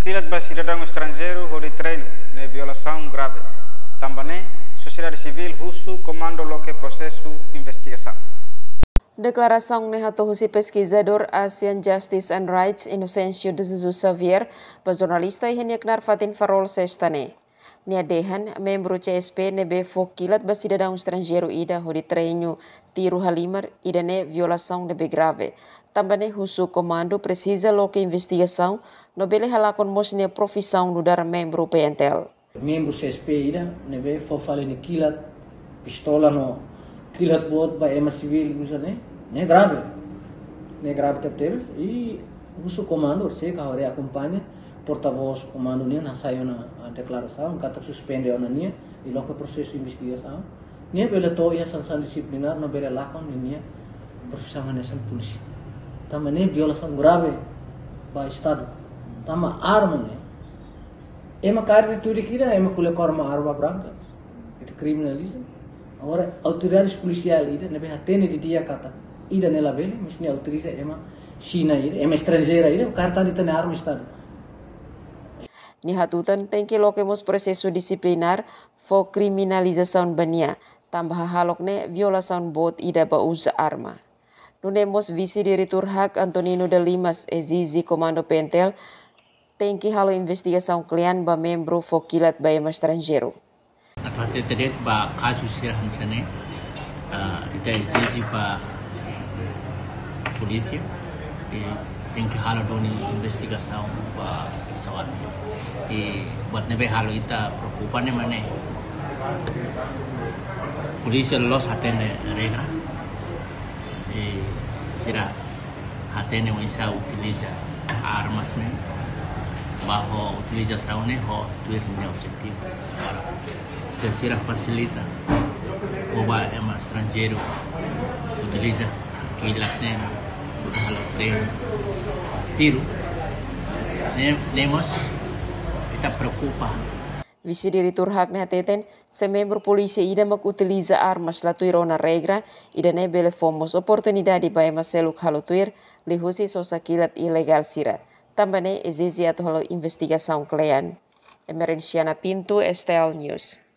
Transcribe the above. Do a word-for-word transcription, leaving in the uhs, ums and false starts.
Kilat ba sidadaun estranjeiru hodi treinu ne'e violasaun grave. Tanba ne'e, sosiedade sivíl husu komandu loke prosesu investigasaun. Deklarasaun ne'e hato'o husi peskizadór ASEAN Justice and Rights, Inocencio de Jesus Xavier, ba jornalista iha nia knaar fatin Farol, Sesta ne'e. Nia dehan membru C S P ne'ebé fó kilat ba sidadaun estranjeiru ida hodi treinu tiru halimar ida-ne'e violasaun ne'ebé grave. Tanba ne'e husu komandu presiza loke investigasaun no bele halakon mós nia profisaun nu'udar membru P N T L. Membru C S P ida ne'ebé fó fali nia kilat, pistola no kilat boot ba ema sivíl uza ne'e, ne'e grave. Ne'e grave tebetebes, i husu komandu, se ka hore akompaña, portavós komandu nian hasai ona, ah, deklarasaun, katak suspende ona nia, i loke prosesu investigasaun. Nia bele to'o iha sansaun disiplinár, no bele lakon ninia profisaun hanesan polísia. Tanba ne'e violasaun grave ba Estadu. Tanba arma ne'e, ema kaer di tudik ida, ema ko'alia kona-ba arma branka, ita kriminaliza. Agora, autoridades polisiál ida ne'ebé hatene didi'ak katak ida-ne'e labele, mas nia autoriza ema Xina ida, ema estranjeira ida, kaer tan ita-nia arma Estadu. Nia hatutan tenke loke mós prosesu disiplinár, fó kriminalizasaun ba nia, tanba hahalok ne'e violasaun boot ida ba uza arma. Nune'e mós Vise-Diretór HAK Antonino de Limas ezije komandu P N T L tenke halo investigasaun kle'an ba membru fó kilat ba ema estranjeiru. Atu hatete de'it ba kazu sira hanesan ne'e, ah, ita ezije ba polísia, i tenke halo duni investigasaun ba pesoál. I buat ne'ebé halo ita preokupa ne'e mak ne'e, polísia loloos hatene regra, i sira hatene oinsá utiliza armas ne'e, ba ho utilizasaun ne'e ho tuir nia objetivu. Se sira fasilita, ou ba ema estranjeiru utiliza kilat ne'e, hodi halo treinu tiru, ne'e, ne'e mós ita preokupa. Vise-Diretór HAK ne'e hateten, se membru polísia ida mak utiliza armas la tuir ona regra, ida-ne'e bele fó mós oportunidade ba ema seluk halo tuir, liuhusi sosa kilat ilegál sira. Tanba ne'e ezije atu halo investigasaun kle'an. Emerenciana Pinto, S T L News.